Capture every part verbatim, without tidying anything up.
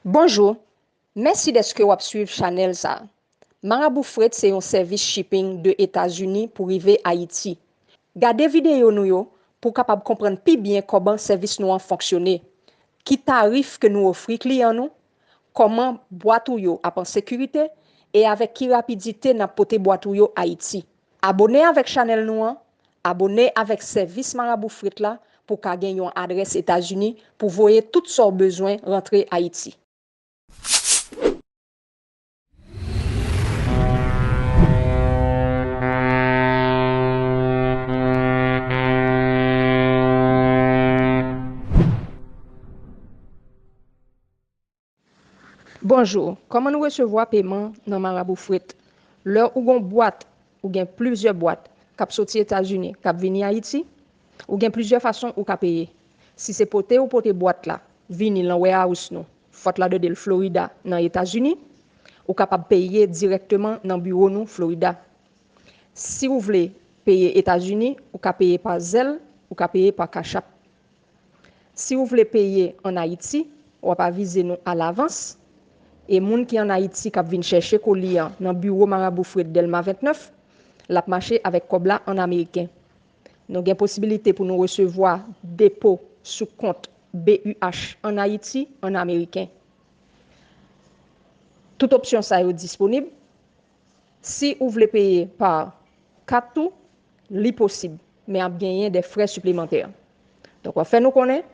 Bonjou, mèsi dèske w ap swiv chanèl sa a. Marabou Fret se yon sèvis shipping de Etazini pou rive Ayiti. Gade videyo nou yo pou w kapab konprann pi byen kòman sèvis nou an fonksyone, ki tarif ke nou ofri kliyan nou, kòman bwat ou yo ap an sekirite e avèk ki rapidite n ap pote bwat ou yo Ayiti. Abone avèk chanèl nou an, abone avèk sèvis Marabou Fret la pou w ka gen yon adrès Etazini pou voye tout sa w bezwen rantre Ayiti. Bonjou, kòman nou resevwa peman nan Marabou Fret? Lè ou gon bwat, ou gen plizyè bwat k ap soti Etazini, k ap vini Ayiti, ou gen plizyè fason ou ka peye. Si se pote ou pote bwat la vini nan warehouse nou, Fort Lauderdale, Florida, nan Etazini, ou kapab peye dirèkteman nan biwo nou Florida. Si ou vle peye Etazini, ou ka peye pa Zelle, ou ka peye pa Cash App. Si ou vle peye ann Ayiti, w ap avize nou alavans. E moun ki ann Ayiti k ap vin chèche koli a nan biwo Marabou Fret Dèlma vennèf, l ap mache avèk kòb la ann ameriken. Nou gen posibilite pou nou resevwa depo sou kont B U H ann Ayiti ann ameriken. Tout opsyon sa yo disponib. Si ou vle peye pa kat tou, li posib, men ap genyen de frè siplemantè. Donk, w ap fè nou konnen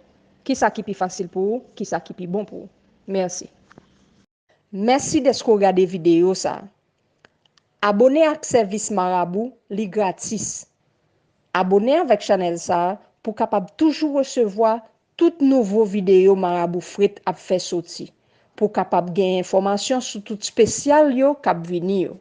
kisa ki pi fasil pou ou, kisa ki pi bon pou ou. Mèsi. Mèsi dèske w gade videyo sa a. Abone ak sèvis Marabou, li gratis. Abone avèk chanèl sa a pou w kapab toujou resevwa tout nouvo videyo Marabou Fret ap fè soti, pou w kapab gen enfòmasyon sou tout espesyal yo k ap vini yo.